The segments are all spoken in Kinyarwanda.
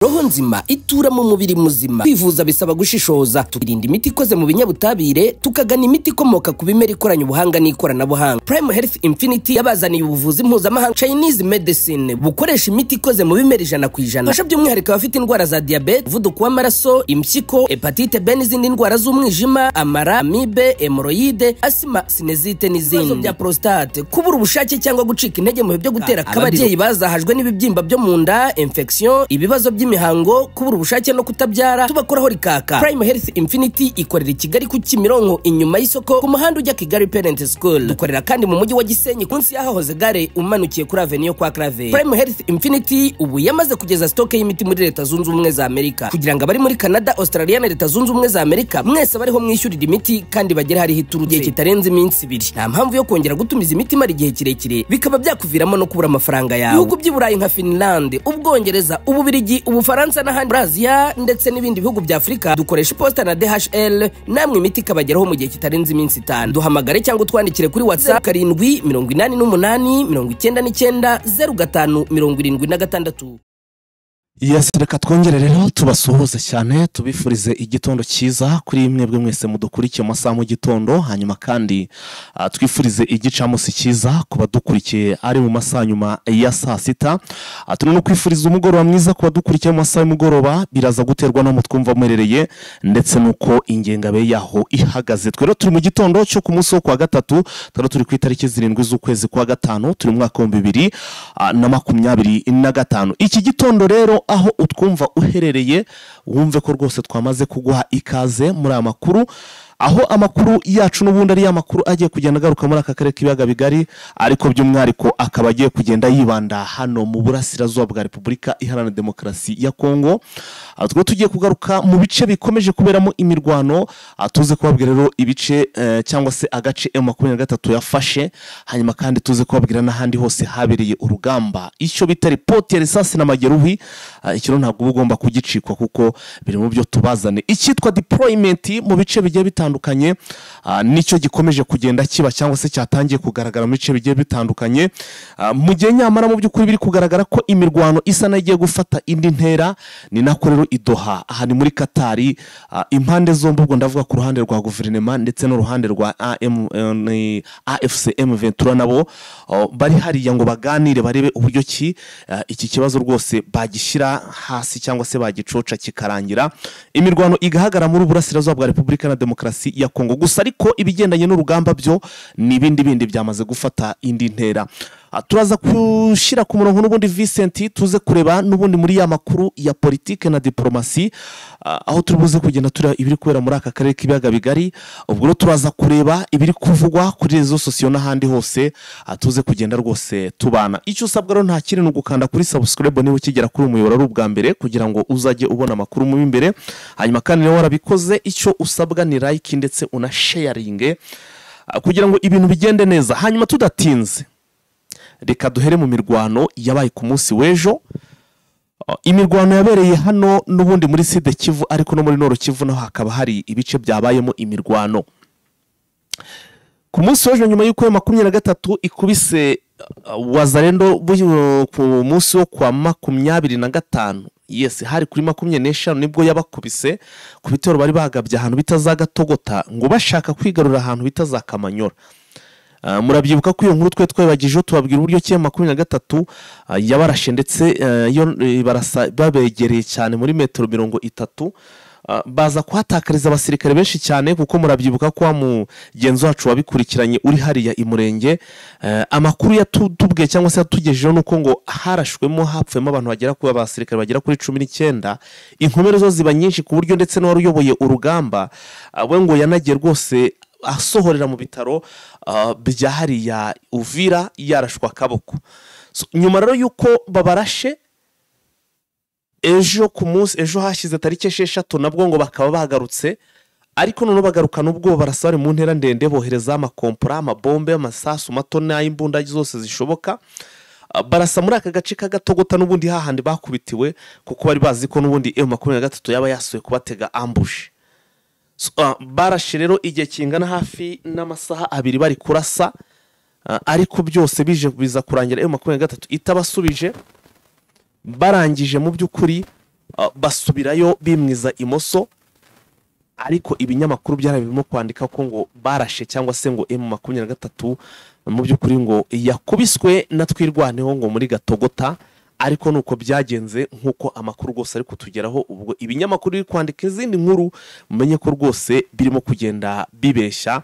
Roho nzima itura mu mubiri muzima. Kwivuza bisaba gushishoza, tukirinda imiti ikoze mu binyabutabire, tukagana imiti ikomoka ku bimera ikoranye ubuhanga n'ikoranabuhanga. Prime Health Infinity yabazaniye ubuvuzi mpuzamahanga Chinese Medicine bukoresha imiti ikoze mu bimera 100%. Fasha by'umwihariko abafite indwara za diyabete, umuvuduko w'amaraso, impyiko, hepatite B n'izindi ndwara z'umwijima, amara, amibe, hemoroyide, asima, sinezite n'izindi. Ibibazo bya prostate, kubura ubushake cyangwa gucika intege mu bihe byo gutera akabariro, ababyeyi bazahajwe n'ibibyimba byo mu nda, infection, ibibazo by'imihango, kubura ubushake no kutabyara, tubakoraho rikaka. Prime Health Infinity ikorera i Kigali ku Kimironko inyuma y'isoko ku muhanda ujya Kigali Parent School. Dukorera kandi mu mujyi wa Gisenyi munsi y'ahahoze gare umanukiye kuri Avenue kwa Clave. Prime Health Infinity ubu yamaze kugeza stock y'imiti muri Leta Zunze Ubumwe za Amerika kugira ngo abari muri Canada, Australia na Leta Zunze Ubumwe za Amerika mwese bariho mwishyurira imiti kandi bagere hariho iturutse igihe kitarenze iminsi 2. Nta mpamvu yo kongera gutumiza imiti imara igihe kirekire bikaba byakuviramo no kubura amafaranga yawe. Ibihugu by'i Burayi nka Finland, Ubwongereza, Ububirigi, Ubufaransa n'ahandi muri Aziya ndetse n'ibindi bihugu bya Afurika dukoresha iposita na DHL, namwe imiti ikabageraho mu gihe kitarenze iminsi 5. Duhamagare cyangwa utwandikire kuri WhatsApp 7 88 99 05 76. Yes, reka twongere rero tubasuhuze cyane, tubifurize igitondo cyiza kuri mwebwe mwese mudukurikiye mu masaha mu gitondo, hanyuma kandi twifurize igicamunsi cyiza ku badukurikiye ari mu masaha nyuma ya saa sita. Turi no kwifuriza umugoroba mwiza ku badukurikiye mu masaha y'umugoroba, biraza guterwa no mutwumva muherereye ndetse nuko ingengabe yaho ihagaze. Twe rero turi mu gitondo cyo ku munsi wo kwa gatatu, twari turi ku itariki 7 z'ukwezi kwa gatanu, turi mu mwaka wa 2025. Iki gitondo rero aho utwumva uherereye wumve ko rwose twamaze kuguha ikaze muri aya makuru, aho amakuru yacu n'ubundi ari amakuru agiye kugenda agaruka muri aka karere k'ibiyaga bigari, ariko by'umwihariko akaba agiye kugenda yibanda hano mu burasirazuba bwa Repubulika Iharanira Demokarasi ya Kongo. Twe tugiye kugaruka mu bice bikomeje kuberamo imirwano, tuze kubabwira rero ibice cyangwa se agace M23 yafashe, hanyuma kandi tuze kubabwira n'ahandi hose habereye urugamba, icyo bita ripoti ya risasi na mageruhi. Ikiro ntabwo ugomba kugicikwa kuko biri mu byo tubazane. Icyitwa deployment mu bice bigiye bitandukanye nicyo gikomeje kugenda kiba cyangwa se cyatangiye kugaragara mu bice bigiye bitandukanye, mu gihe nyamara mu by'ukuri biri kugaragara ko imirwano isa nagiye gufata indi ntera. Ni nako rero idoha aha ni muri Katari, impande zombi, ubwo ndavuga ku ruhande rwa guverinoma ndetse n'uruhande rwa AFC M23 nabo bari hariya ngo baganire barebe uburyo ki iki kibazo rwose bagishyira hasi cyangwa se bagicoca kikarangira, imirwano igahagara muri burasirazuba bwa Repubulika na Demokarasi ya Kongo. Gusa ariko ibigendanye n'urugamba byo ni ibindi bindi byamaze gufata indi ntera. Turaza gushyira ku murongo n'ubundi Vincent, tuze kureba n'ubundi muri ya makuru ya politike na diplomasi, aho turi buze kugenda tureba ibiri kubera muri aka karere k'ibiyaga bigari. Ubwo turaza kureba ibiri kuvugwa kuri rezo sosiyo n'ahandi hose, tuze kugenda rwose tubana. Icyo usabwa rero nta kindi ni ugukanda kuri subscribe niba ukigera kuri umuyoboro ari ubwa mbere, kugira ngo uzajye ubona amakuru mu imbere. Hanyuma kandi niba warabikoze, icyo usabwa ni like ndetse una sharing kugira ngo ibintu bigende neza. Hanyuma tudatinze, reka duhere mu mirwano yabaye ku munsi w'ejo. Imirwano yabereye hano n'ubundi muri Sud Kivu, ariko no muri Nord Kivu naho hakaba hari ibice byabayemo imirwano. Ku munsi w'ejo nyuma y'uko 23 ikubise Wazalendo ku munsi wo kwa 25, yes, hari kuri 25 nibwo yabakubise ku bitero bari bagabye ahantu bitazagatogota ngo bashaka kwigarura ahantu bitazakamanyora. Murabyibuka ko iyo nkuru twe twebagije tubabwira uburyo ki 23 yabarashe ndetse barasa babegereye cyane muri metero 30, baza kuhatakariza abasirikare benshi cyane, kuko murabyibuka ko mugenzi wacu wabikurikiranye uri hariya imurenge, amakuru yatubwiye cyangwa se yatugejejeho nuko ngo harashwemo hapfemo abantu bagera ku basirikare bagera kuri 19, inkomere zo ziba nyinshi ku buryo ndetse n'uwari uyoboye urugamba we ngo yanagiye rwose asohorera mu bitaro bya hariya Uvira yarashwa akaboko. Nyuma rero yuko babarashe ejo ku munsi ejo hashize tariki 6 nabwo ngo bakaba bagarutse, ariko none bagarukana ubwo barasa bari mu ntera ndende, bohereza amakompora, amabombe, amasasu mato n'ay'imbunda zose zishoboka, barasa muri aka gace kagatogota n'ubundi hahandi bakubitiwe, kuko bari bazi ko n'ubundi M23 yaba yasuye kubatega ambush. Barashe rero igihe kingana hafi n'amasaha 2 bari kurasa, ariko byose bije biza kurangira M23 itabasubije. Barangije mu by'ukuri Basubirayo bimwiza imoso, ariko ibinyamakuru byarabirimo kwandika ko ngo barashe cyangwa se ngo M23 mu by'ukuri ngo yakubiswe na Twirwaneho ngo muri Gatogota. Ariko nuko byagenze nkuko amakuru rwose ari kutugeraho. Ubwo ibinyamakuru biri kwandika izindi nkuru, mumenye ko rwose birimo kugenda bibeshya,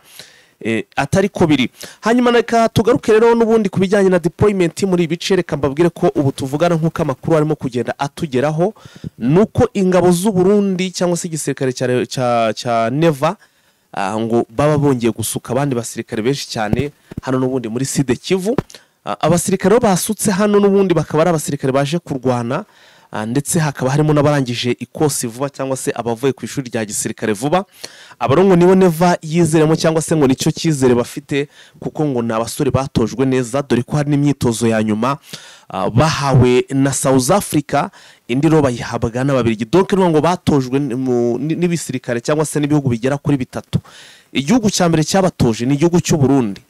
atari ko biri. Hanyuma reka tugaruke rero n'ubundi ku bijyanye na deployment muri ibi bice. Reka mbabwire ko ubu tuvugana, nk'uko amakuru arimo kugenda atugeraho, nuko ingabo z'u Burundi cyangwa se igisirikare cya Neva ngo baba bongeye gusuka abandi basirikare benshi cyane hano n'ubundi muri Sud Kivu. Abasirikare basutse hano n'ubundi bakaba ari abasirikare baje kurwana, ndetse hakaba harimo n'abarangije ikosi vuba cyangwa se abavuye ku ishuri rya gisirikare vuba. Abarongo nibo Neva yizeremo cyangwa se ngo nicyo cyizere bafite, kuko ngo ni abasore batojwe neza, dore ko hari n'imyitozo ya nyuma bahawe na South Africa, indi ro bayihabwa n'Ababirigi. Donc ngo batojwe n'ibisirikare cyangwa se n'ibihugu bigera kuri bitatu. Igihugu cya mbere cyabatoje ni igihugu cy'u Burundi,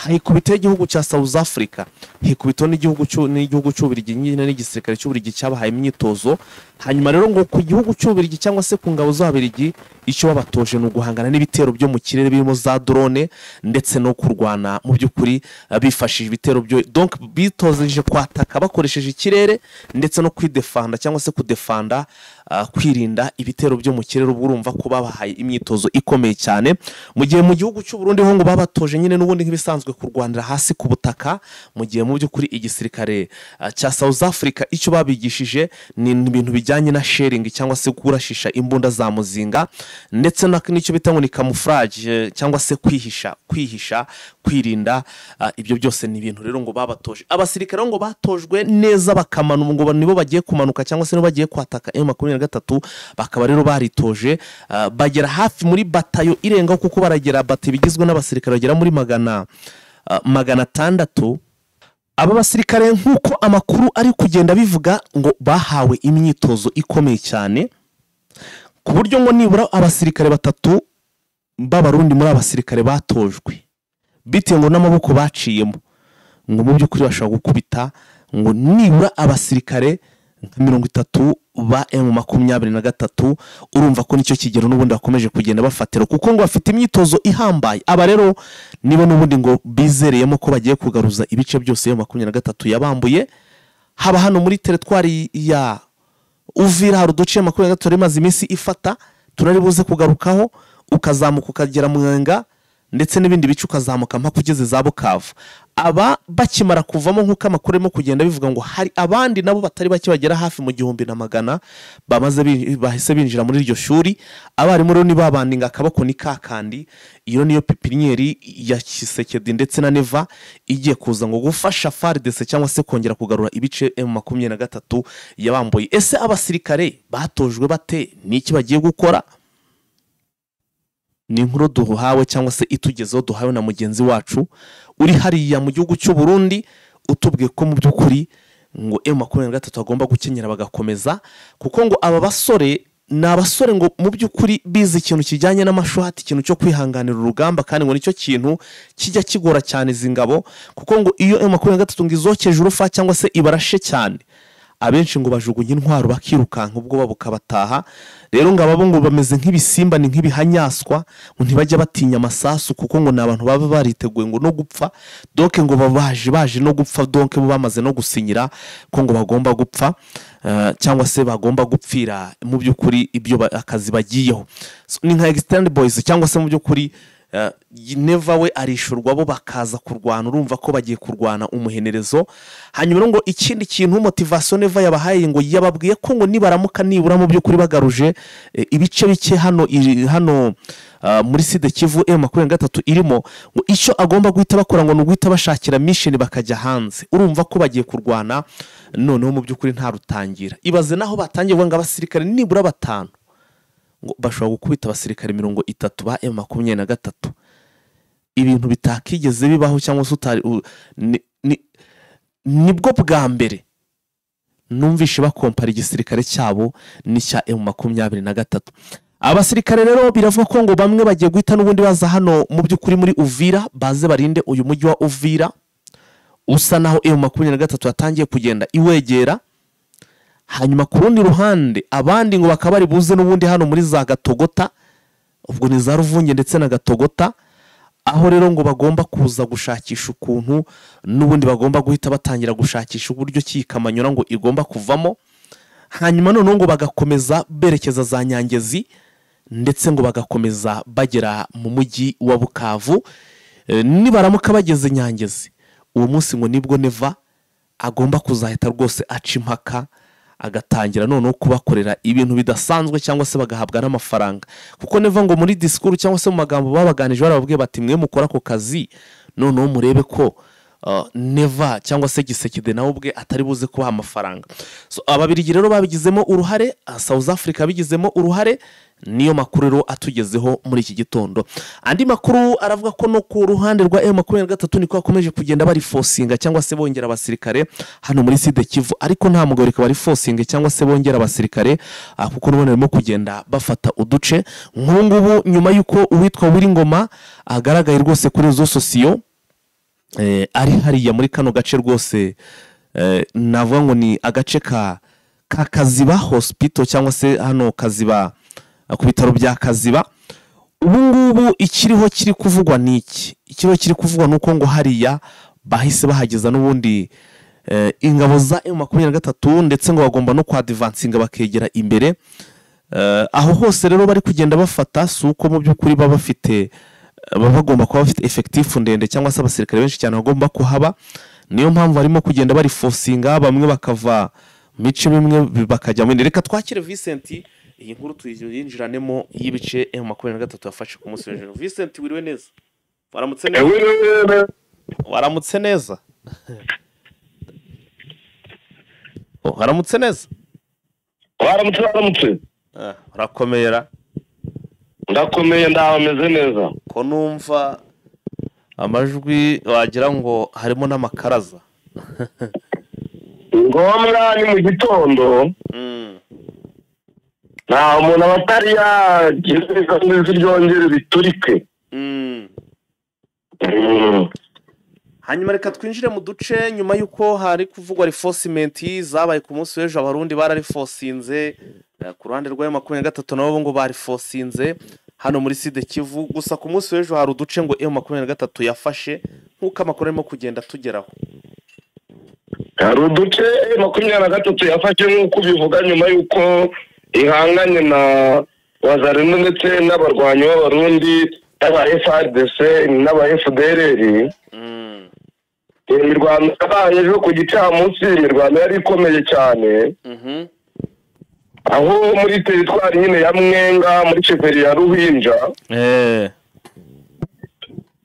hikubita igihugu cya South Africa, hikubita n'igihugu cy'Ububiligi nyine n'igisirikare cy'Ububiligi cyabahaye imyitozo. Hanyuma rero ngo ku gihugu cy'Ububiligi cyangwa se ku ngabo z'Ababiligi, icyo babatoje ni uguhangana n'ibitero byo mu kirere birimo za drone, ndetse no kurwana mu by'ukuri bifashishije ibitero byo, donc bitozeje kwataka bakoresheje ikirere, ndetse no kwidefanda cyangwa se kudefanda, kwirinda ibitero byo mu kirere. Ubwo urumva ko babahaye imyitozo ikomeye cyane. Mu gihe mu gihugu cy'u Burundi ho ngo babatoje nyine n'ubundi nk'ibisanzwe kurwanira hasi ku butaka, mu gihe mu by'ukuri igisirikare cya South Africa icyo babigishije ni ibintu bijyanye na sharing cyangwa se kurashisha imbunda za muzinga, ndetse n'icyo bita ngo ni camouflage cyangwa se kwihisha kwirinda. Ibyo byose ni ibintu rero ngo babatoje. Abasirikare ngo batojwe neza bakamanu, ngo nibo bagiye kumanuka cyangwa se nibo bagiye kwataka M23, bakaba rero baritoje, bagera hafi muri batayo irenga, kuko baragera bati bigizwe n'abasirikare bagera muri 600. Aba basirikare nkuko amakuru ari kugenda bivuga ngo bahawe imyitozo ikomeye cyane, ku buryo ngo nibura abasirikare batatu b'Abarundi muri abasirikare batojwe bitewe ngo n'amaboko baciyemo, ngo mu by'ukuri bashobora gukubita ngo nibura abasirikare nka 30 ba M23. Urumva ko nicyo kigero n'ubundi bakomeje kugenda bafatira, kuko ngo bafite imyitozo ihambaye. Aba rero nibo n'ubundi ngo bizereyemo ko bagiye kugaruza ibice byose M23 yabambuye, haba hano muri teritwari ya Uvira hari uduce M23 imaze iminsi ifata, turari buze kugarukaho, ukazamuka ukagera Mwenga ndetse n'ibindi bice ukazamuka mpaka ugeze za Bukavu. Aba bakimara kuvamo nkuko amakuru arimo kugenda bivuga ngo hari abandi nabo batari bake bagera hafi mu 1100 bamaze bahise binjira muri iryo shuri. Abarimu rero ni babandinga akaboko ni kakandi. Iyo niyo pipinieri ya Kisekedi ndetse na Neva igiye kuza ngo gufasha FARDC cyangwa se kongera kugarura ibice M23 yabambuye. Ese abasirikare batojwe bate? Niki bagiye gukora? Ni inkuru duhawe cyangwa se itugezeho duhawe na mugenzi wacu uri hariya mu gihugu cy'u Burundi, utubwiye ko mu by'ukuri ngo M23 agomba gukenyera bagakomeza, kuko ngo aba basore ni abasore ngo mu by'ukuri bize ikintu kijyanye n'amashuhati, ikintu cyo kwihanganira urugamba, kandi ngo nicyo kintu kijya kigora cyane izi ngabo, kuko ngo iyo M23 ngo izokeje urufa cyangwa se ibarashe cyane, abenshi ngo bajugunye intwaro bakirukanka ubwoba bukabataha. Rero ngo ababo ngo bameze nk'ibisimba ni nk'ibihanyaswa, ngo ntibajya batinya amasasu, kuko ngo ni abantu baba bariteguye ngo no gupfa, donc ngo babaje baje no gupfa, donc bo bamaze no gusinyira ko ngo bagomba gupfa, cyangwa se bagomba gupfira mu by'ukuri ibyo akazi bagiyeho. So, ni nka extend boys cyangwa se mu by'ukuri Neva we arishurwa bo bakaza kurwana, urumva ko bagiye kurwana umuhenerezo. Hanyuma ngo ikindi kintu motivation Neva yabahaye, ngo yababwiye ko ngo nibaramuka nibura mu by'ukuri bagaruje ibice bike hano hano muri Sud Kivu M23 irimo, ngo icyo agomba guhita bakora ngo nuguhita bashakira mission bakajya hanze. Urumva ko bagiye kurwana noneho mu by'ukuri nta rutangira. Ibaze naho batangiye ngo abasirikare nibura batanu ngo bashobora gukubita abasirikare 30 ba M23, ibintu bitakigeze bibaho cyangwa se utari nibwo bwa mbere numvishe bakompara igisirikare cyabo n'icya M23. Abasirikare rero biravuga ko ngo bamwe bagiye guhita n'ubundi baza hano mu by'ukuri muri Uvira, baze barinde uyu mujyi wa Uvira usa naho M23 yatangiye kugenda iwegera. Hanyuma ku rundi ruhande abandi ngo bakaba bari buze n'ubundi hano muri za Gatogota, ubwo ni za Ruvunge ndetse na Gatogota, aho rero ngo bagomba kuza gushakisha ukuntu n'ubundi bagomba guhita batangira gushakisha uburyo ki Kamanyura ngo igomba kuvamo. Hanyuma noneho ngo bagakomeza berekeza za Nyangezi, ndetse ngo bagakomeza bagera mu mujyi wa Bukavu. Nibaramuka bageze Nyangezi uwo munsi ngo nibwo Neva agomba kuzahita rwose aca impaka, agatangira noneho kubakorera ibintu bidasanzwe cyangwa se bagahabwa n'amafaranga. Kuko Neva ngo muri disikuru cyangwa se mu magambo babaganije barababwiye bati mwe mukora ako kazi, noneho murebe ko Neva cyangwa se Gisekedi nawe ubwe atari buze kubaha amafaranga. So Ababirigi rero babigizemo uruhare, South Africa bigizemo uruhare. Niyo makuru rero atugezeho muri iki gitondo. Andi makuru aravuga ko no ku ruhande rwa M23 niko bakomeje kugenda bari forcinga cyangwa se bongera abasirikare hano muri Sud Kivu, ariko nta mugabo reka bari forcinga cyangwa se bongera abasirikare, kuko nubone barimo kugenda bafata uduce. Nk'ubu ngubu nyuma yuko uwitwa Wiringoma agaragaye rwose kuri zo sosiyo, ari hariya muri kano gace rwose, navuga ngo ni agace ka Kaziba Hospital cyangwa se hano Kaziba ku bitaro bya Kaziba. Ubu ngubu ikiriho kiri kuvugwa niki? Ikiriho kiri kuvugwa nuko ngo hariya bahise bahageza n'ubundi ingabo za M23, ndetse ngo bagomba no kwa-advancinga bakegera imbere. Aho hose rero bari kugenda bafata, si uko mu by'ukuri baba bafite, baba bagomba kuba bafite effectif ndende cyangwa se abasirikare benshi cyane bagomba kuhaba. Niyo mpamvu barimo kugenda bari forcinga bamwe bakava mice bimwe bakajya mu. Reka twakire Vincent, iyi nkuru tuyinjiranemo y'ibice M23 yafashe ku munsi w'ejo. Vincent wiriwe neza? Waramutse neza? Waramutse neza? Waramutse neza? Waramutse, waramutse. Urakomera? Ndakomeye, ndameze neza. Ko numva amajwi wagira ngo harimo n'amakaraza. Ngombwa ni mu gitondo. Nta umuntu aba atari yagize ijwi ryongere riturike. Hanyuma reka twinjire mu duce nyuma yuko hari kuvugwa reinforcement zabaye ku munsi w'ejo. Abarundi barariforcinze ku ruhande rwa M23, nabo ngo bariforcinze hano muri Sud Kivu. Gusa ku munsi w'ejo hari uduce ngo M23 yafashe nk'uko amakuru arimo kugenda tugeraho. Hari uduce M23 yafashe nk'uko bivuga nyuma yuko ihanganye na Wazalendo ndetse n'abarwanyi b'Abarundi n'aba FARDC n'aba FDLR. Imirwano yabaye ejo ku gicamunsi, imirwano yari ikomeye cyane, aho muri teritwari nyine ya Mwenga muri cheferi ya Ruhinja,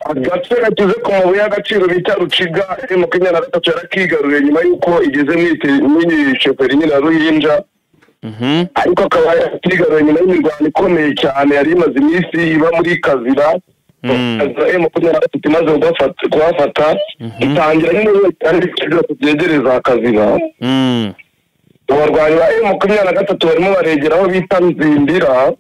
agace gakize ku mabuye y'agaciro bita Ruciga, M23 yarakigaruriye nyuma yuko igeze muri cheferi nyine ya Ruhinja. Ariko akaba yakigaruriye nyuma y'imirwano ikomeye cyane yari imaze iminsi iba muri Kazira. M23 imaze kuhafata itangira nyine byegereza Kazira. Abarwanyi ba M23 barimo baregera aho bita Nzimbira,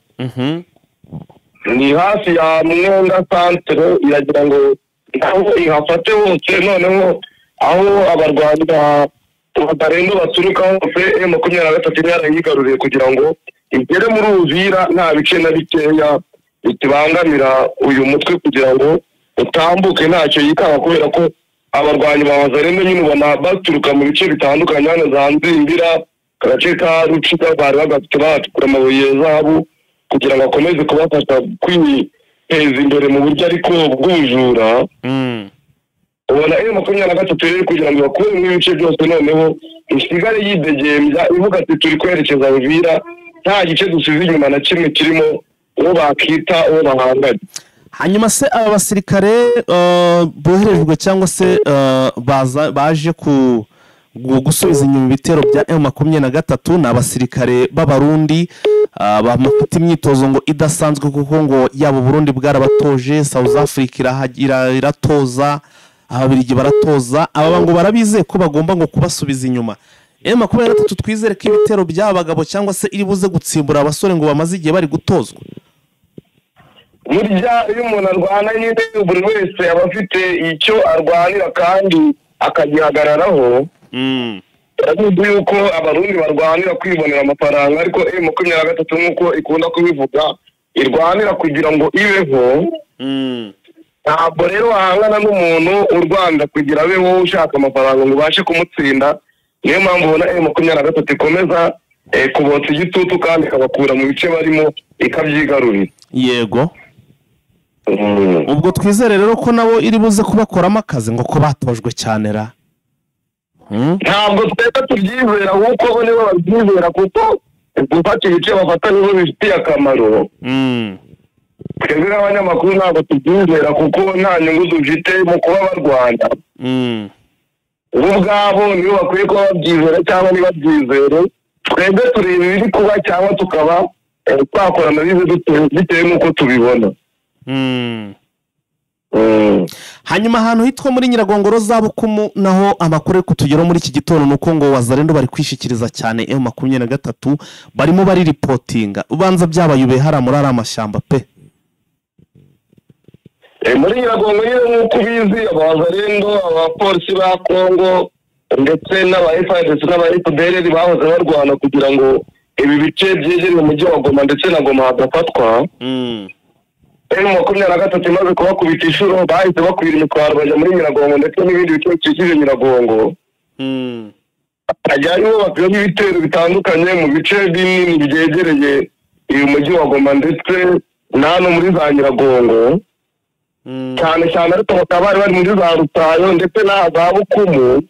ni hafi ya Mwenga centre, iragira ngo aho ihafate hose. Noneho aho abarwanyi ba Wazalendo baturuka hose M23 yarayigaruriye kugira ngo igere muri Uvira nta bice na bikeya bitibangamira uyu mutwe kugira ngo utambuke ntacyo yikanga, kubera ko abarwanyi ba Wazalendo nyine ubona baturuka mu bice bitandukanye hano za Nzimbira, agace ka Ruciga, bari bagafite bacukura amabuye ya zahabu kugira ngo akomeze kubafasha kwiteza imbere mu buryo ariko bw'ubujura. Ubona M23 rero kugira ngo bakure mu bice byose, noneho isigare yidegembya ivuga ati turi kwerekeza Uvira, nta gice dusize inyuma na kimwe kirimo uwo bakita uwo bahanganye. Hanyuma se aba basirikare boherejwe cyangwa se baje ku gusubiza inyuma ibitero bya M23 ni abasirikare b'Abarundi bafite imyitozo ngo idasanzwe, kuko ngo yaba Burundi bwarabatoje, South Africa iratoza, Ababiligi baratoza, aba ngo barabize ko bagomba ngo kubasubiza inyuma. M23 twizere ko ibitero by'abagabo cyangwa se iri buze gutsimbura abasore ngo bamaze igihe bari gutozwa. Burya iyo umuntu arwana nyine buri wese aba afite icyo arwanira kandi akagihagararaho. Urabizi yuko Abarundi barwanira kwibonera amafaranga, ariko M23 nk'uko ikunda kubivuga irwanira kugira ngo ibeho. Ntabwo rero wahangana n'umuntu urwanda kugira abeho ushaka amafaranga ngo ubashe kumutsinda. Niyo mpamvu ubona M23 ikomeza kubotsa igitutu kandi ikabakura mu bice barimo ikabyigarurira. Yego. Ubwo twizere rero ko nabo iri buze kubakoramo akazi ngo ko batojwe cyane ra. Ntabwo twebwe tubyizera kuko bo nibo babyizera, kuko gufata ibice bafata nibo bifitiye akamaro. Twebwe nk'abanyamakuru ntabwo tubyizera kuko nta nyungu dufite mu kuba barwana. Bo ubwabo nibo bakwiye kuba babyizera cyangwa ntibabyizere. Twebwe tureba ibiri kuba cyangwa tukaba twakora analize bitewe n'uko tubibona. Hanyuma ahantu hitwa muri Nyiragongo za Bukumu naho amakuru ari kutugeraho muri iki gitondo nuko ngo Wazalendo bari kwishikiriza cyane M23 barimo bari reportinga ubanza byabayube hara muri ari amashyamba pe. Muri Nyiragongo nyine nk'uko ubizi abazalendo, abapolisi ba Kongo ndetse n'aba FARDC n'aba FDLR bahoze barwana kugira ngo ibi bice byegereye umujyi wa Goma ndetse na Goma hadafatwa. M23 imaze kubakubita inshuro bahise bakwira imitwaro bajya muri Nyiragongo ndetse n'ibindi bice bikikije Nyiragongo. Hajyayo bakwiye ibitero bitandukanye mu bice binini byegereye uyu mujyi wa Goma ndetse n'hano muri za Nyiragongo. Cyane cyane ariko bakaba bari bari muri za Rutayo ndetse na za Bukumu.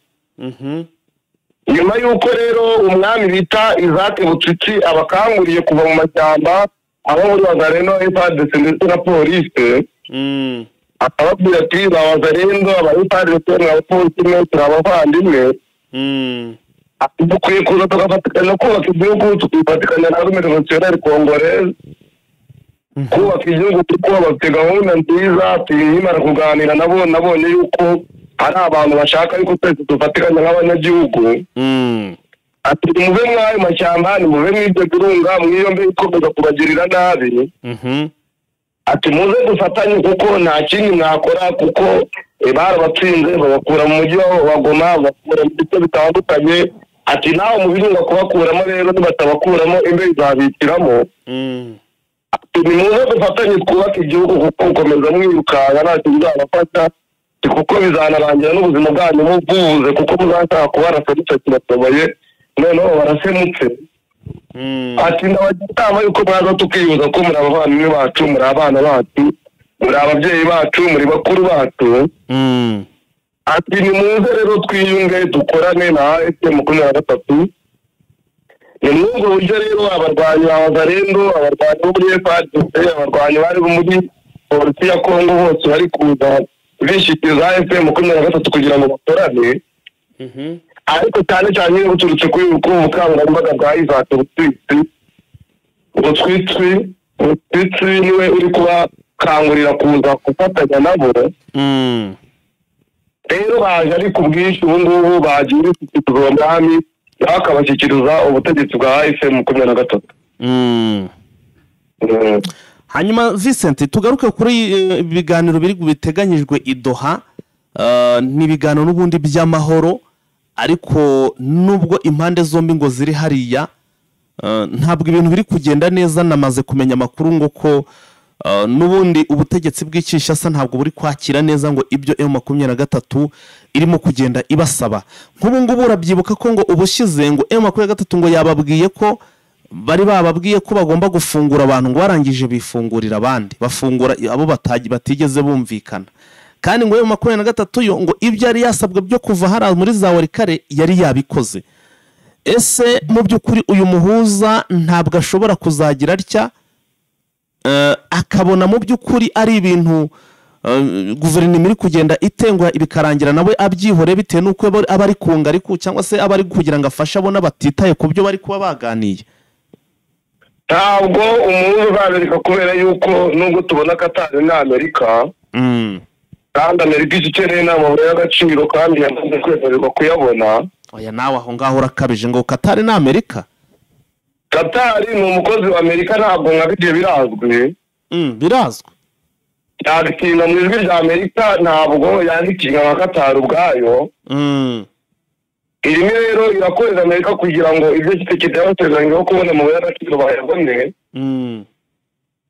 Nyuma y'uko rero umwami bita Isaac Bututsi abakanguriye kuva mu mashyamba abo muri Wazalendo, FARDC ndetse na polisi, akababwira ati ba Wazalendo, aba FARDC n'abapolisi mwe turi abavandimwe, dukwiye kuza tugafatikanya kubaka igihugu, tukifatikanya na Armée Révolutionnaire Congolaise kubaka igihugu, kuko bafite gahunda nziza. Nkimara kuganira nabo nabonye yuko hari abantu bashaka yuko twese dufatikanya nk'abanyagihugu. Ati muve mw'ayo mashyamba, nimuve mw'ibyo birunga, mw'iyo mbe ikomeza kubagirira nabi. Ati muze dufatanye kuko nta kindi mwakora, kuko barabatsinze babakura mu mujyi wa Goma, babakura mu bice bitandukanye. Ati nawe mu birunga kubakuramo rero nibatabakuramo imbe izabikiramo. Ati nimuze dufatanye twubake igihugu, kuko gukomeza mwirukanka ntacyo bizabafasha, kuko bizanarangira n'ubuzima bwanyu bubuze, kuko muzashaka kubarasa mutakibashoboye noneho barasemutse. Ati ndabagira inama yuko mwaza tukiyuza ko muri abavandimwe bacu, muri abana bacu, muri ababyeyi bacu, muri bakuru bacu. Ati nimuze rero twiyunge dukorane na M23. Ni muri ubwo buryo rero abarwanyi ba Wazalendo, abarwanyi bo muri FARDC, abarwanyi bari muri polisi ya Kongo bose bari kuza bishyikiriza M23 kugira ngo bakorane. Ariko cyane cyane nyine buturutse kuri ubu bukangurambaga bwa Isaac Bututsi. Bututsi niwe uri kubakangurira kuza gufatanya nabo. Rero baje ari ku bwinshi ubu ngubu bagiye bishyikiriza uwo mwami, bakabashyikiriza ubutegetsi bwa M23. Hanyuma Vincent, tugaruke kuri ibiganiro biri biteganyijwe i Doha. Ni ibiganiro n'ubundi by'amahoro, ariko nubwo impande zombi ngo ziri hariya ntabwo ibintu biri kugenda neza. Namaze kumenya amakuru ngo ko n'ubundi ubutegetsi bw'Kinshasa ntabwo buri kwakira neza ngo ibyo M23 irimo kugenda ibasaba. Nk'ubu ngubu urabyibuka ko ngo ubushize ngo M23 ngo yababwiye ko bari bababwiye ko bagomba gufungura abantu, ngo barangije bifungurira abandi, bafungura abo batigeze bumvikana. Kandi ngo M23 yo ngo ibyo yari yasabwe byo kuva hara muri za Walikale yari yabikoze. Ese mu by'ukuri uyu muhuza ntabwo ashobora kuzagira atya akabona mu by'ukuri ari ibintu guverinoma iri kugenda itengwa ibikarangira nawe abyihore bitewe n'uko aba ari kunga ariko cyangwa se aba ari kugira ngo afashe abona batitaye ku byo bari kuba baganiye? Ntabwo umuhuza uzabereka, kubera yuko nubwo tubona Katari na Amerika, kandi Amerika ikeneye n'amabuye y'agaciro kandi yamaze kwemererwa kuyabona. Oya nawe aho ngaho urakabije ngo Katari na Amerika? Katari ni umukozi wa Amerika, ntabwo nka bigiye birazwi. Birazwi. Yandikira mu ijwi rya Amerika, ntabwo yandikira nka Katari ubwayo. Irimo rero irakorera Amerika kugira ngo ibyo Tshisekedi yabasezeranyije kubona amabuye y'agaciro bayabone.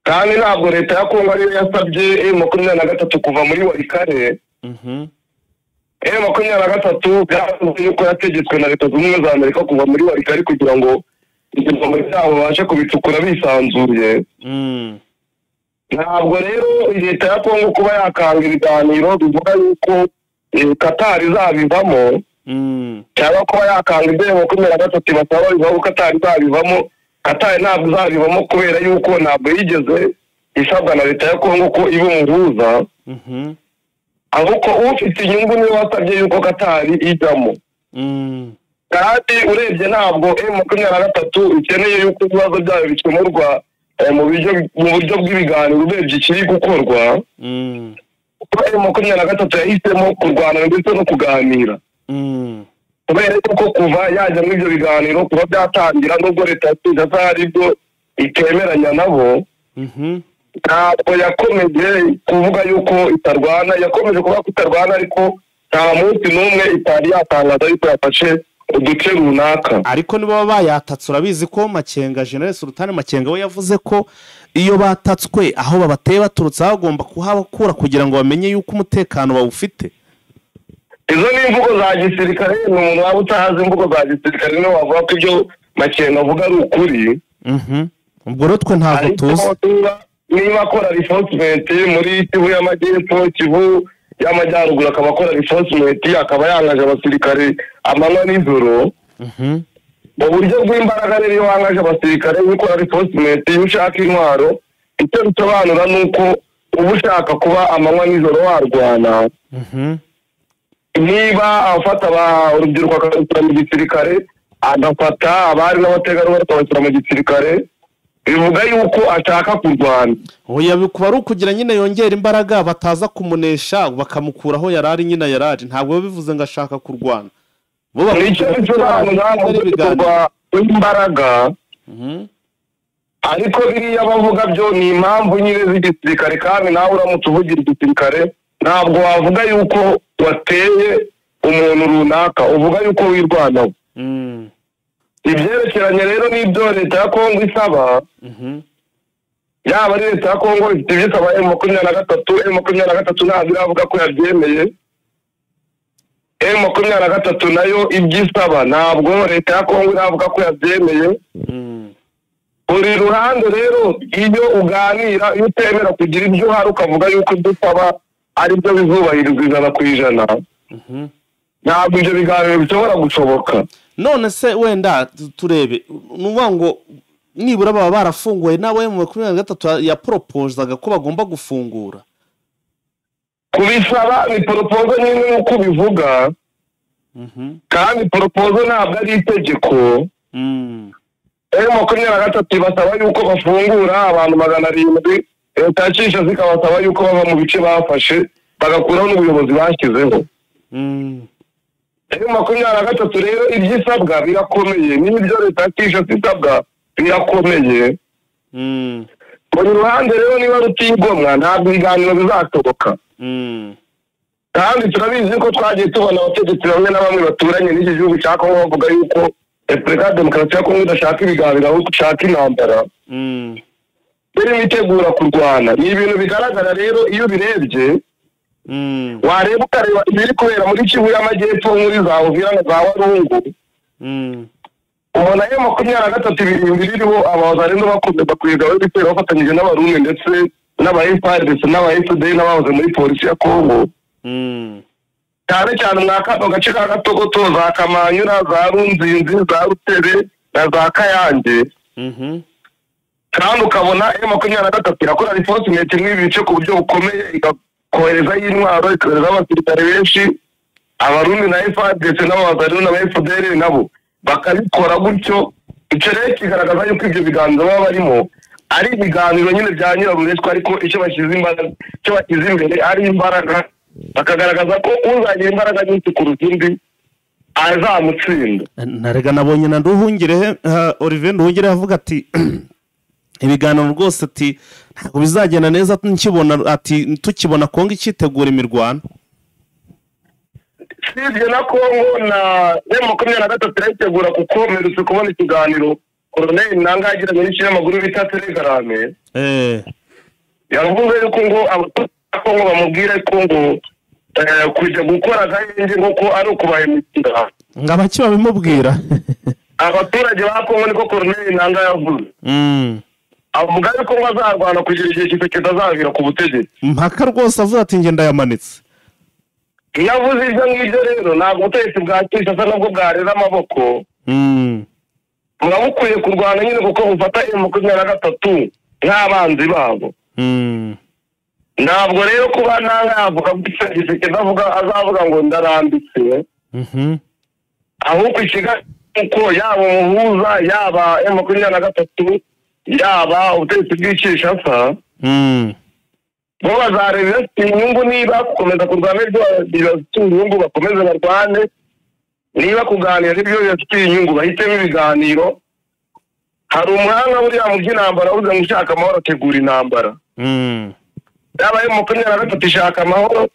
Kandi ntabwo leta ya Kongo ariyo yasabye M23 kuva muri Walikale. M23 byavuze yuko yategetswe na Leta Zunze Ubumwe za Amerika kuva muri Walikale kugira ngo ibirombe byabo babashe kubicukura bisanzuye. Ntabwo rero leta ya Kongo kuba yakanga ibiganiro bivuga yuko Qatar izabivamo, cyangwa kuba yakanga ibyo M23 basaba bivuga ko Qatar izabivamo. Qatar ntabwo izabivamo kubera yuko ntabwo yigeze isabwa na leta ya Kongo ko iba umuhuza, ahubwo ufite inyungu niwe wasabye yuko Qatar ijyamo. Kandi urebye ntabwo M23 ikeneye yuko ibibazo byayo bikemurwa mu buryo bw'ibiganiro urebye ikiri gukorwa. Kuko M23 yahisemo kurwana ndetse no kuganira. Kubera yuko kuva yajya muri ibyo biganiro kuba byatangira nubwo leta ya Kinshasa hari ibyo itemeranya nabo, ntabwo yakomeje kuvuga yuko itarwana, yakomeje kuvuga ko itarwana, ariko nta munsi n'umwe itari yatangaza yuko yafashe uduce runaka. Ariko nibo bayatatse, urabizi ko Makenga, General Sultan Makenga we yavuze ko iyo batatswe aho babateye baturutse bagomba kuhabakura kugira ngo bamenye yuko umutekano bawufite. Izo ni imvugo za gisirikare, ni umuntu waba utazi imvugo za gisirikare niwe wavuga ko ibyo Makenga avuga ari ukuri. Ubwo rero twe ntabwo tuzi niba akora reinforcement muri Kivu y'Amajyepfo, Kivu y'Amajyaruguru, akaba akora reinforcement, akaba yangaje abasirikare amanywa n'ijoro. Mu buryo bw'imbaraga rero iyo wangaje abasirikare ukora reinforcement, iyo ushaka intwaro, icyo bisobanura ni uko uba ushaka kuba amanywa n'ijoro warwana. Niba afata urubyiruko akarushyira mu gisirikare, agafata abari n'abategarugori akabashyira mu gisirikare, bivuga yuko ashaka kurwana. Oya, bikuba ari ukugira nyine yongera imbaraga bataza kumunesha bakamukuraho yarari nyine yarari. Ntabwo bivuze ngo ashaka kurwana. Bo nicyo bisobanura imbaraga. Ariko biriya bavuga byo ni impamvu nyine z'igisirikare, kandi nawe uramutse uvugira igisirikare ntabwo wavuga yuko wateye umuntu runaka, uvuga yuko wirwanaho. Ibyerekeranye rero n'ibyo leta ya Kongo isaba, yaba ari leta ya Kongo ifite ibyo isaba M23, M23 ntabwo iravuga ko yabyemeye. M23 nayo ibyo isaba ntabwo leta ya Kongo iravuga ko yabyemeye. Buri ruhande rero iyo uganira, iyo utemera kugira ibyo uhari ukavuga yuko ibyo usaba ari byo bizubahirizwa 100%, ntabwo ibyo biganiro bishobora gushoboka. None se wenda turebe, nuvuga ngo nibura baba barafunguye nawe mu 23 yapropozaga ko bagomba gufungura. Kubisaba ni proposal nyine nk'uko bivuga, kandi proposal ntabwo ari itegeko. M23 basaba yuko bafungura abantu 700, leta ya Kinshasa ikabasaba yuko bava mu bice bafashe bagakuraho n'ubuyobozi bashyizeho. M23 rero ibyo isabwa birakomeye, n'ibyo leta ya Kinshasa isabwa birakomeye. Buri ruhande rero niba rutigomwa ntabwo ibiganiro bizashoboka. Kandi turabizi ko twagiye tubona abategetsi bamwe na bamwe baturanye n'iki gihugu cya Kongo bavuga yuko Repubulika ya Demokarasi ya Kongo idashaka ibiganiro ahubwo ishaka intambara. Irimo itegura kurwana. Ni ibintu bigaragara rero iyo ubirebye, wareba ukareba ibiri kubera muri Kivu y'Amajyepfo, muri za Uvira na za Walungu, ubona M23 ibirindwi ririho abazarendo bakomeza kuyigaba ibitero bafatanyije n'Abarundi ndetse n'aba FARDC n'aba FDL n'abahoze muri polisi ya Kongo. Cyane cyane mwaka gace ka Gatogoto, za Kamanyura, za Runzinzi, za Rutere na za Kayange. Kandi ukabona M23 irakora reinforcement muri ibi bice ku buryo bukomeye, ikohereza y'intwaro, ikohereza abasirikare benshi, Abarundi na FARDC n'abazarendo n'aba FDL nabo bakabikora gutyo. Icyo rero kigaragaza yuko ibyo biganiro baba barimo ari ibiganiro nyine bya nyirarureshwa, ariko icyo bashyize imbere ari imbaraga, bakagaragaza ko uzagira imbaraga nyinshi kuruta undi azamutsinda. Narega nabonye na Nduhungirehe Olivier Nduhungirehe avuga ati ibiganiro rwose ati ntabwo bizagenda neza nkibona, ati tukibona Kongo ikitegura imirwano. Sibye na Kongo na M23 irayitegura, kuko mperutse kubona ikiganiro Colonel Nanga yagiranye n'ikinyamakuru bita Telegram. Yavuze yuko ngo abakongo bamubwira ko ngo kujya gukora agahenge ngo ko ari ukubahemukira. Ngo abaki babimubwira? Abaturage ba Kongo, niko Colonel Nanga yavuze. Avuga yuko ngo azarwana kugira igihe Tshisekedi azabira ku butegetsi. Mpaka rwose avuze ati njye ndayamanitse. Iyo avuze ibyo ngibyo rero, ntabwo ubutegetsi bwa Kinshasa nabwo bwarera amaboko, buba bukwiye kurwana nyine, kuko bufata M23 nk'abanzi babo. Ntabwo rero kuba Nanga yavuga gutya, Tshisekedi avuga azavuga ngo ndarambitse, ahubwo uko yaba umuhuza, yaba M23, yaba ubutegetsi bw'i Kinshasa, bo bazareba inyungu. Niba gukomeza kurwana ibyo bibafitiye inyungu, bakomeze barwane. Niba kuganira ibyo bibafitiye inyungu, bahitemo ibiganiro. Hari umuhanga buriya mu by'intambara uvuze ngo ushaka amahoro ategura intambara. Yaba M23 ishaka amahoro,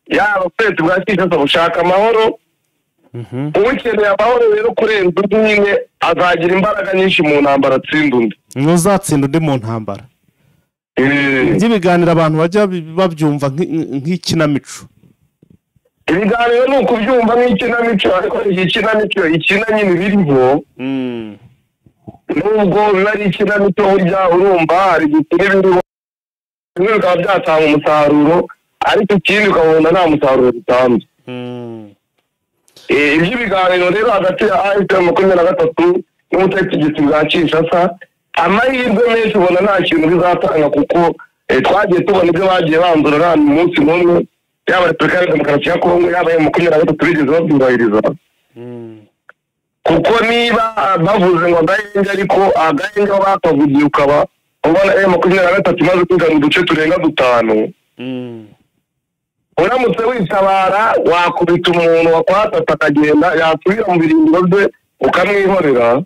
yaba ubutegetsi bwa Kinshasa bushaka amahoro, ukeneye amahoro rero kurenza undi nyine azagira imbaraga nyinshi mu ntambara, atsinda undi. Ntuzatsinda undi mu ntambara. By'ibiganiro abantu bajya babyumva nk'ikinamico. Ibiganiro ni ukubyumva nk'ikinamico, ariko iyi kinamico ikina nyine biriho, nubwo biba ari ikinamico, burya urumva hari igihe biriho bimwe bikaba byatanga umusaruro, ariko ikindi ukabona nta musaruro bitanze. Iby'ibiganiro rero hagati ya AFC 23 n'ubutegetsi bwa Kinshasa, amahirwe menshi ubona nta kintu bizatanga, kuko twagiye tubona ibyo bagiye banzura, nta munsi n'umwe yaba Repubulika ya Demokarasi ya Kongo, yaba M23 bigeze babyubahiriza. Kuko niba bavuze ngo agahenge, ariko agahenge aho bakavugiye ukaba ubona M23 imaze kwiga mu duce turenga dutanu, uramutse witabara wakubita umuntu wakwatata akagenda, yasubira mu birindiro bye ukamwihorera,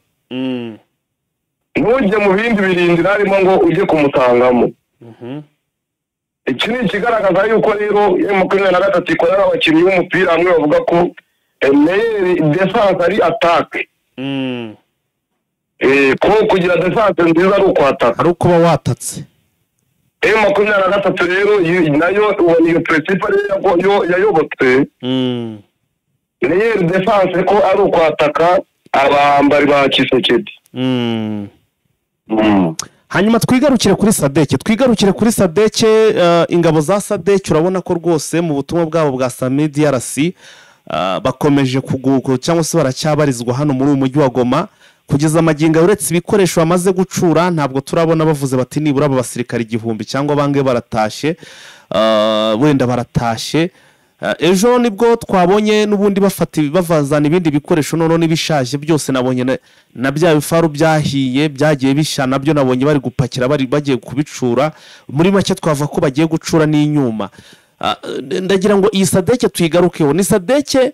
ntujye mu bindi birindiro harimo ngo ujye kumusangamo. Iki ni ikigaragaza yuko rero M23 ikorana abakinnyi b'umupira hamwe bavuga ko meilleure défense ari attaque, ko kugira défense nziza ari ukwataka, ari ukuba watatse. M23 rero nayo ubona iyo principe ariyo yayobotse, meilleure défense ko ari ukwataka abambari ba Tshisekedi. Hanyuma twigarukire kuri SADC, twigarukire kuri SADC. Ingabo za SADC urabona ko rwose mu butumwa bwabo bwa SAMIDRC bakomeje kuguko cyangwa se baracyabarizwa hano muri uyu mujyi wa Goma kugeza amagingo. Uretse ibikoresho bamaze gucura, ntabwo turabona bavuze bati nibura aba basirikare 1000 cyangwa bange baratashe, wenda baratashe. Ejo nibwo twabonye n'ubundi bafata bavazana ibindi bikoresho none n'ibishaje byose, nabonye na bya bifaru byahiye byagiye bisha, nabyo nabonye bari gupakira, bari bagiye kubicura. Muri make twava ko bagiye gucura n'inyuma. Ndagira ngo iyi SADC tuyigarukeho. Ni SADC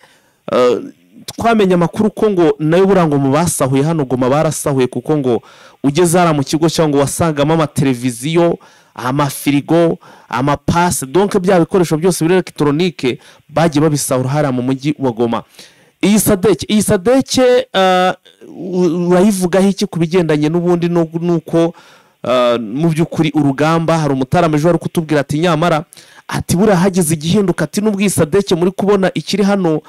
twamenye amakuru ko ngo nayo burango mu basahuye hano Goma barasahuye, kuko ngo ugeze hara mu kigo cyangwa wasangamo amateleviziyo, amafirigo, amapasi, donc bya bikoresho byose biri electronique bagiye babisahura hara mu mujyi wa Goma. Iyi SADC, iyi SADC urayivugaho iki ku bigendanye n'ubundi nuko mu by'ukuri urugamba? Hari umutarameje wari kutubwira ati nyamara ati buriya hagize igihinduka, ati nubwo iyi SADC muri kubona ikiri hano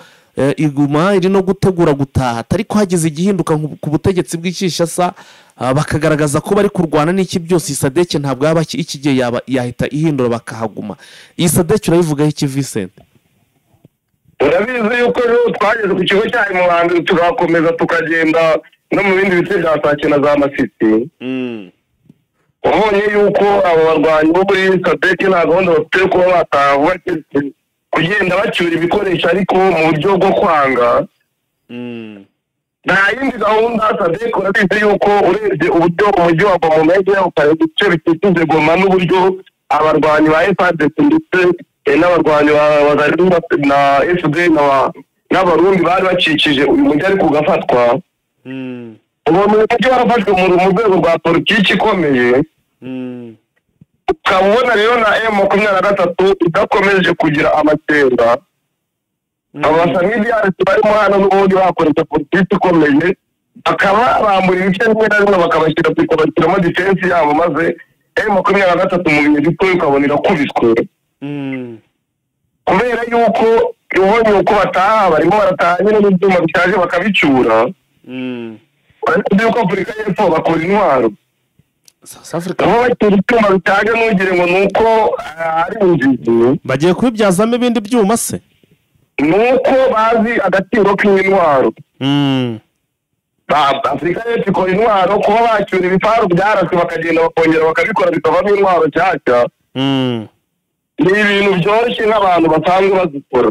iguma iri no gutegura gutaha, ariko hagize igihinduka ku butegetsi bw'i Kinshasa, bakagaragaza ko bari kurwana n'iki byose, iyi SADC ntabwo yaba iki gihe yaba yahita ihindura bakahaguma. Iyi SADC urayivugaho iki, Vincent? Urabizi yuko rero twageze ku kigo cya Muhanga, tugakomeza tukagenda no mu bindi bice bya Sake na za Masisi. Wabonye yuko abo barwanyi bo muri SADC nta gahunda bafite yo kuba bataha vuba, keretse kugenda bacyura ibikoresho, ariko mu buryo bwo kwanga. Nta yindi gahunda. SADC urabizi yuko urebye uburyo umujyi wa Goma umeze, ukareba ibice bikikije Goma n'uburyo abarwanyi ba FARDC ndetse n'abarwanyi ba Wazalendo na FD n'Abarundi bari bakikije uyu mujyi ariko ugafatwa, uwo mujyi warafashwe mu rwego rwa politiki ikomeye. Ukaba ubona rero na M23 idakomeje kugira amakenga. Aba SAMIDRC barimo hano n'ubundi bakoresha politiki ikomeye, bakaba bambura ibice bimwe na bimwe, bakabashyira bakabashyiramo defense yabo, maze M23 mu bihe bito ukabona irakubiswe. Kubera yuko ubonye uko bataha, barimo barataha nyine n'ibyuma bishaje bakabicyura. Uretse yuko Afurika y'Epfo bakora intwaro, South Africa aho bacyura ibyuma bishaje ntugire ngo ni uko ari inzizi, bagiye kubibyazamo ibindi byuma se, ni uko bazi agaciro k'intwaro. Afurika y'Epfo ikora intwaro, kuba bacyura ibifaru byaraswe bakagenda bakongera bakabikora bikavamo intwaro nshyashya, ni ibintu byoroshye nk'abantu basanzwe bazikora.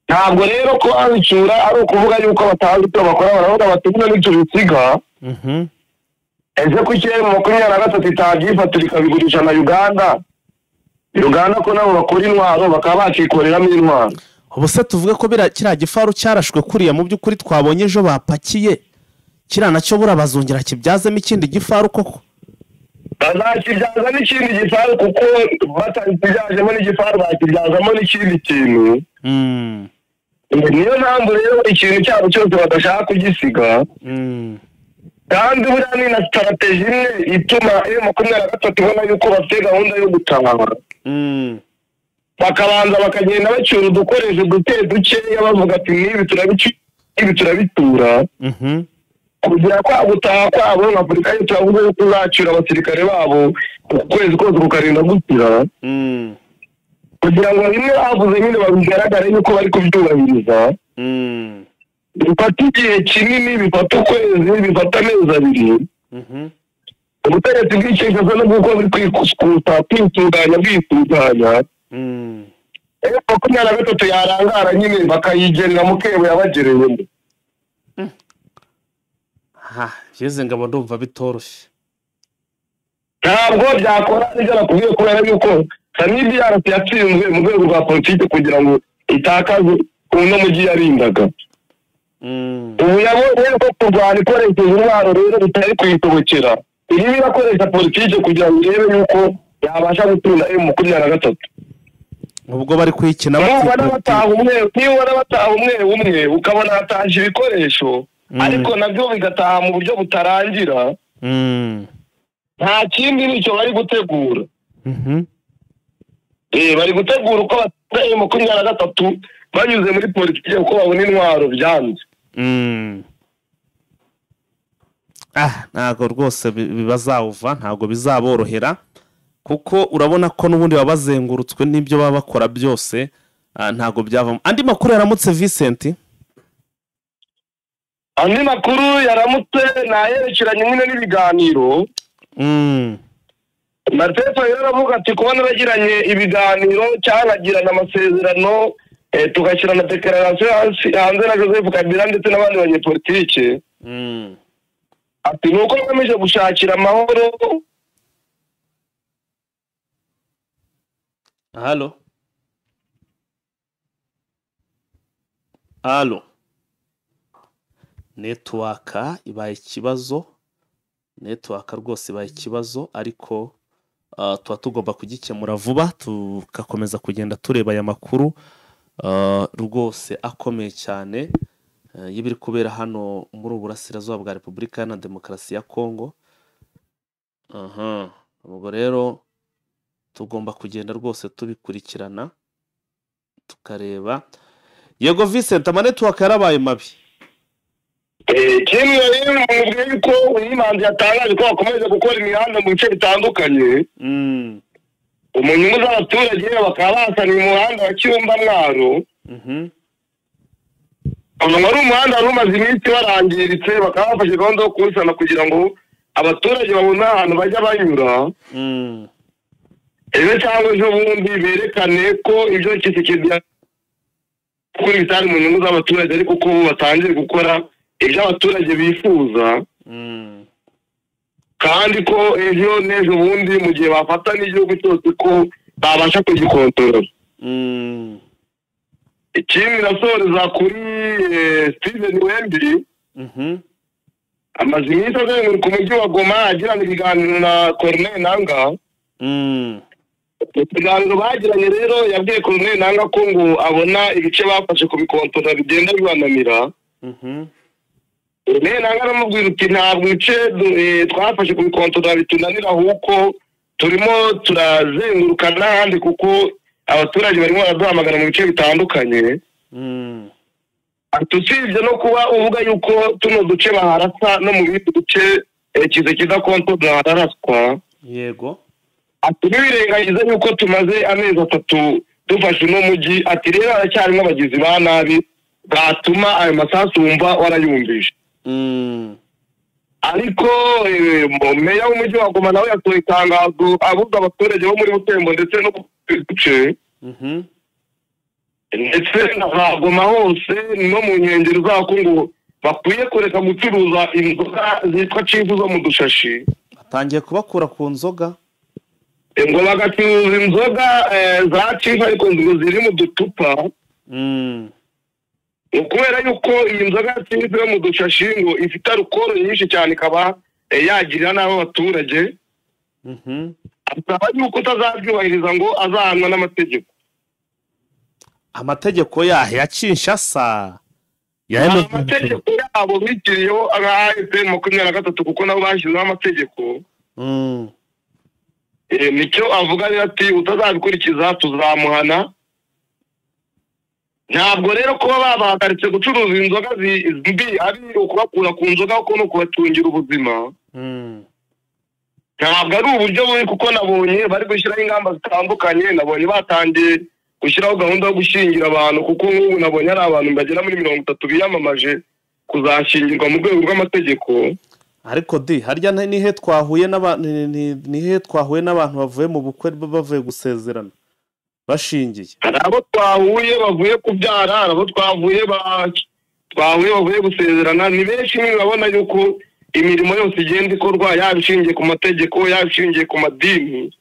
Ntabwo rero ko babicyura ari ukuvuga yuko batazi icyo bakora, baravuga bati bino nitubisiga ese kuki M23 itabyifatira ikabigurisha na Uganda? Uganda ko nabo bakora intwaro bakaba bakikoreramo intwaro. Ubu se tuvuge ko kiriya gifaru cyarashwe kuriya mu by'ukuri twabonye ejo bapakiye, kiriya nacyo bura bazongera kibyazemo ikindi gifaru koko? Bazakibyaza n'ikindi gifaru, kuko batakibyajemo n'igifaru bakibyazamo n'ikindi kintu. Niyo mpamvu rero ikintu cyabo cyose badashaka kugisiga. Kandi buriya ni na strategy imwe ituma M23 ibona yuko bafite gahunda yo gutaha, bakabanza bakagenda bacyura udukoresho duke dukeya, bavuga ati n'ibi turabicyura, ibi turabitura, kugira kwa gutaha kwabo. Nka Afurika y'Epfo yavuze yuko izacyura abasirikare babo ukwezi kose kukarinda gukira, kugira ngo bimwe bavuze nyine babigaragare yuko bari kubyubahiriza. Bifata igihe kinini, bifata ukwezi, bifata amezi 2. Ubutegetsi bw'icyerekezo n'ubwo buri kwikuta kwitunganya bwitunganya, M23 yarangara nyine bakayigerera mu kebo yabagereyemo. Byeze ngabo ndumva bitoroshye. Ntabwo byakora nibyo nakubwiye, kubera yuko SAMIDRC yatsinzwe mu rwego rwa politiki kugira ngo itakaze uno mujyi yarindaga. Ubu yabonye ko kurwana ikoresheje intwaro rero bitari kuyitobokera, irimo irakoresha politiki kugira ngo irebe yuko yabasha gutsinda M23. Ubwo bari kuyikina nubona bataha umwe, nibona bataha umwe umwe, ukabona hatashye ibikoresho, ariko nabyo bigataha mu buryo butarangira, nta kindi nicyo bari gutegura. Bari gutegura uko batsinda M23 banyuze muri politiki, uko babona intwaro byanze. Ntabwo rwose bazawuva, ntabwo bizaborohera, kuko urabona ko n'ubundi baba bazengurutswe n'ibyo baba bakora byose, ntabwo byavamo. Andi makuru yaramutse Vincent? Andi makuru yaramutse nayerekeranye nyine n'ibiganiro. Martin Fayulu aravuga ati kuba naragiranye ibiganiro cyangwa nkagirana amasezerano, tugashyira na declaration hanze na Joseph Kabila ndetse n'abandi banyepolitike, ati nuko ngamije gushakira amahoro. Halo halo, network ibaye ikibazo, network rwose ibaye ikibazo, ariko tuba tugomba kugikemura vuba, tugakomeza kugenda tureba aya makuru rwose akomeye cyane y'ibiri kubera hano muri Uburasirazuba bwa Repubulika Iharanira Demokarasi ya Kongo. Ubwo rero tugomba kugenda rwose tubikurikirana tukareba. Yego Vincent, ama network yarabaye mabi. Kimwe rero mubwiye yuko uyimanzi yatangaje ko bakomeje gukora imihanda mu bice bitandukanye, mu nyungu z'abaturage, bakaba basaniye umuhanda wa Kibumba Mwaro. Uyu wari umuhanda wari umaze iminsi warangiritse, bakaba bafashe gahunda yo kuwusana kugira ngo abaturage babone ahantu bajya banyura. Ejo cyangwa ejo bundi berekane ko ibyo Tshisekedi kuri bitari mu nyungu z'abaturage, ariko ko ubu batangiye gukora ibyo abaturage bifuza, kandi ko ejo n'ejo bundi mu gihe bafata n'igihugu cyose ko babasha kugikontorora. Ikindi nasoreza kuri Steven Wembi, amaze iminsi azenguruka umujyi wa Goma agirana ibiganiro na Corneille Nangaa. Ikiganiro bagiranye rero yabwiye Colonel Nanga ko ngo abona ibice bafashe kubikontorora bigenda bibananira. Colonel Nanga aramubwira uti ntabwo ibice twafashe kubikontorora bitunanira, ahubwo turimo turazenguruka n'ahandi kuko abaturage barimo baraduhamagara mu bice bitandukanye. Ati usibye no kuba uvuga yuko tuno duce baharasa no mu bindi duce kize kidakontorora hararaswa. Yego. Ati ntibirengagize yuko tumaze amezi 3 dufashe uno mujyi, ati rero haracyarimo abagizi ba nabi batuma ayo masasu wumva warayumvishe. Ariko meya w'umujyi wa Goma nawe yasohoye itangazo abuza abaturage bo muri Butembo ndetse no ku duce ndetse na za Goma hose no mu nkengero zako ngo bakwiye kureka gucuruza inzoga zitwa Chifu zo mu dushashi. Batangiye kubakura ku nzoga, ngo bagacuruza inzoga za Chifu ariko ngo ziri mu ducupa. Kubera yuko iyi nzoga ya Chifu yo mu dushashi ngo ifite alukoro nyinshi cyane ikaba yagirira nabi abaturage. Asaba yuko utazabyubahiriza ngo azahanwa n'amategeko. Amategeko yahe ya Kinshasa? Amategeko yabo bitiriyeho AFC 23 kuko nabo bashyizeho amategeko. Nicyo avuga rero ati utazabikurikiza tuzamuhana. Ntabwo rero kuba babahagaritse gucuruza inzoga mbi ari ukubakura ku nzoga kuko no kubatungira ubuzima. Ntabwo ari uburyo bubi kuko nabonye bari gushyiraho ingamba zitandukanye, nabonye batangiye gushyiraho gahunda yo gushyingira abantu kuko nk'ubu nabonye ari abantu bagera muri 30 biyamamaje kuzashyingirwa mu rwego rw'amategeko. Ariko di harya nihe twahuye n'abantu, nihe twahuye n'abantu bavuye mu bukwe bavuye gusezerana bashingiye? Hari abo twahuye bavuye kubyara, hari abo twahuye bavuye gusezerana, ni benshi. Urabona yuko imirimo yose igenda ikorwa yaba ishingiye ku mategeko yaba ishingiye ku madini.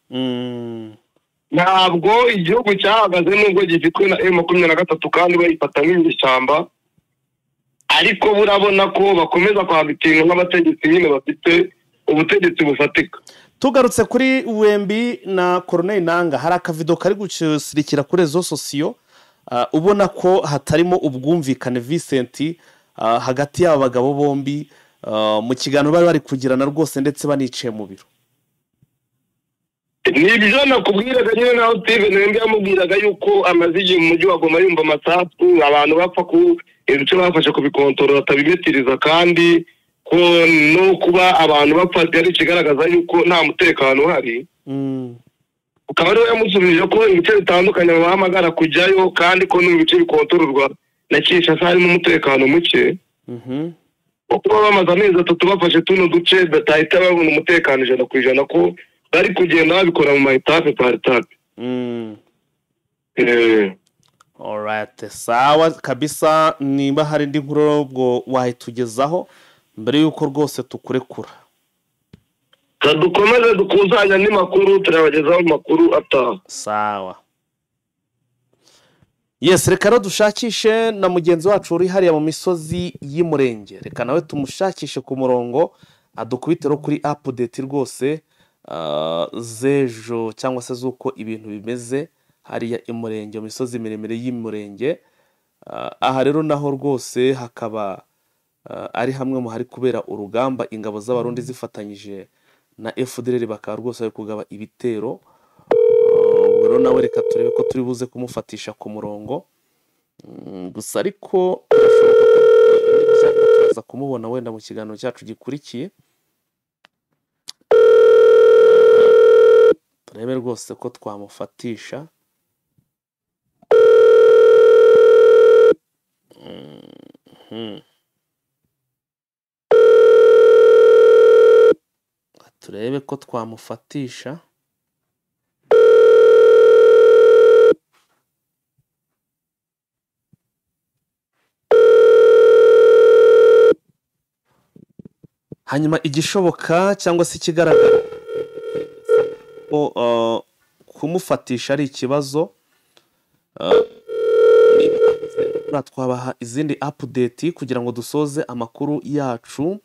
Ntabwo igihugu cyahagaze nubwo gifitwe na M23 kandi bayifata nk'inyeshyamba, ariko burabona ko bakomeza kwabitinga nk'abategetsi nyine bafite ubutegetsi bufatika. Tugarutse kuri Wembi na Colonel Nanga, hari akavido kari gusirikira kuri réseaux sociaux, ubona ko hatarimo ubwumvikane Vincent hagati y'aba bagabo bombi mu kiganiro bari bari kugirana rwose ndetse baniciye mu biro. Nibyo nakubwiraga nyine naho Steven Wembi yamubwiraga yuko amaze igihe mu mujyi wa Goma yumva amasasu abantu bapfa ku ibice bafashe kubikontorora atabimetiriza, kandi ko no kuba abantu bapfa ari ikigaragaza yuko nta mutekano uhari. Ukaba ariwe yamusubije ko ibice bitandukanye babahamagara kujyayo kandi ko n'ibice bikontororwa na Kinshasa harimo umutekano muke. Kuko bamaze amezi 3 bafashe tuno duce batahita babona umutekano 100% ko bari kugenda babikora mu ma etape par etape. Alright, sawa kabisa. Nimba hari indi nkuru ubwo wahitugezaho mbere yuko rwose tukurekura. Dukomeze dukusanya andi makuru, turabagezaho amakuru ataha. Sawa. Yes, reka rero dushakishe na mugenzi wacu uri hariya mu misozi y'Umurenge. Reka nawe tumushakishe ku murongo adukubitero kuri update rwose z'ejo cyangwa se z'uko ibintu bimeze hariya Imurenge, mu misozi miremire y'Imurenge. Aha rero naho rwose hakaba ari hamwe mu hari kubera urugamba ingabo z'Abarundi zifatanyije na FDLR bakaba rwose bari kugaba ibitero. Ubwo rero nawe reka turebe ko turi buze kumufatisha ku murongo. Gusa ariko birashoboka ko turaza kumubona wenda mu kiganiro cyacu gikurikiye. Turebe rwose ko twamufatisha. Turebe ko twamufatisha. Hanyuma igishoboka cyangwa se ikigaragara ko kumufatisha ari ikibazo, twabaha izindi update kugira ngo dusoze amakuru yacu.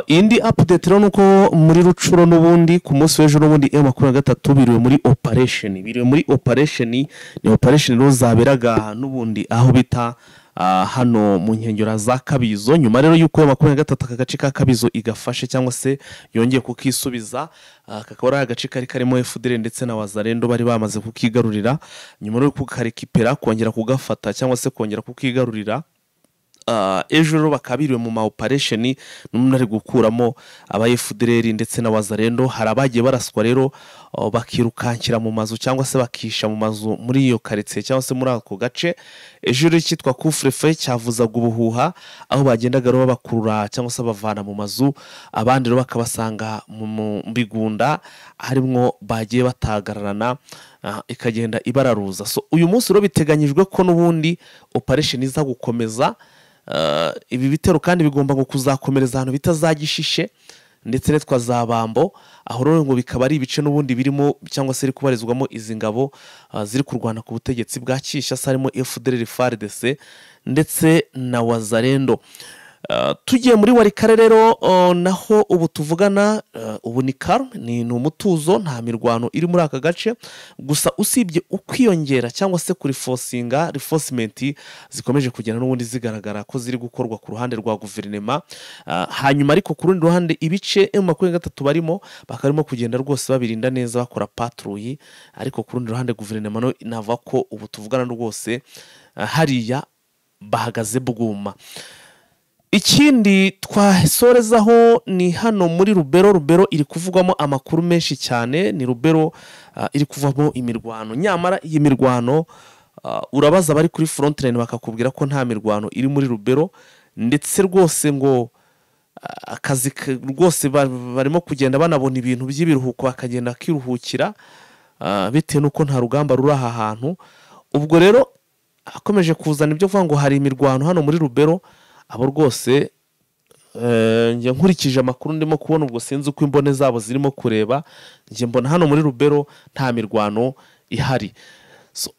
Indi update rero nuko muri Rucuro n'ubundi ku munsi w'ejo n'ubundi M23 biriwe muri operation, ni operation rero zaberaga n'ubundi aho bita hano mu nkengero za Kabizo. Nyuma rero yuko M23 aka gace ka Kabizo igafashe cyangwa se yongeye kukisubiza, kakaba ari agace kari karimo FDL ndetse na Wazalendo bari bamaze kukigarurira, nyuma rero kukarekipera kongera kugafata cyangwa se kongera kukigarurira. Ejo rero bakabiriwe mu ma operation n'umuntu ari gukuramo aba FDL ndetse na Wazalendo. Hari abagiye baraswa rero bakirukankira mu mazu cyangwa se bakisha mu mazu muri iyo quartier cyangwa se muri ako gace. Ejo rero cyitwa couvre-feu cyavuzaga ubuhuha, aho bagendaga rero bakurura cyangwa se bavana mu mazu, abandi rero bakabasanga mu bigunda harimwo bagiye batagararana, ikagenda ibararuza. So uyu munsi rero biteganyijwe ko n'ubundi operation iza gukomeza. Ibi bitero kandi bigomba ngo kuzakomereza ahantu bitazagishishe ndetse netwa za Bambo, aho rero ngo bikaba ari ibice n'ubundi birimo cyangwa se kubarizwamo izi ngabo ziri kurwana ku butegetsi bwa Kinshasa, harimo FDLR, FARDC ndetse na Wazalendo. Tugiye muri Walikare rero, naho ubu tuvugana, ubu ni calme, ni umutuzo, nta mirwano iri muri aka gace, gusa usibye ukwiyongera cyangwa se kuri forcinga reinforcement zikomeje kugenda n'ubundi zigaragara ko ziri gukorwa ku ruhande rwa guverinema. Hanyuma ariko ku rundi ruhande ibice M23 barimo bakarimo kugenda rwose babirinda neza bakora patrouille, ariko ku rundi ruhande guverinema no nava ko ubu tuvugana rwose hariya bahagaze bwuma. Ikindi twasorezaho ni hano muri Rubero. Rubero iri kuvugwamo amakuru menshi cyane, ni Rubero iri kuvamo imirwano. Nyamara iyi mirwano urabaza bari kuri front line bakakubwira ko nta mirwano iri muri Rubero, ndetse rwose ngo akazi rwose barimo kugenda banabona ibintu by'ibiruhuko bakagenda kiruhukira, bitewe nuko nta rugamba ruri aha hantu. Ubwo rero akomeje kuzana ibyo kuvuga ngo hari imirwano hano muri Rubero, abo rwose njye nkurikije amakuru ndimo kubona, ubwo sinzi uko imbone zabo zirimo kureba, njye mbona hano muri Rubero nta mirwano ihari. So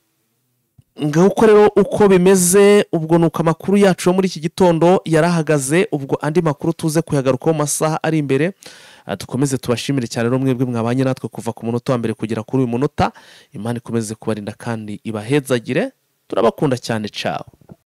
nguko rero uko bimeze, ubwo nuko amakuru yacu yo muri iki gitondo yarahagaze. Ubwo andi makuru tuze kuyagarukaho mu masaha ari imbere. Dukomeze tubashimire cyane rero mwebwe mwabanye natwe kuva ku munota wa mbere kugera kuri uyu munota. Imana ikomeze kubarinda kandi ibahezagire. Turabakunda cyane, ciao.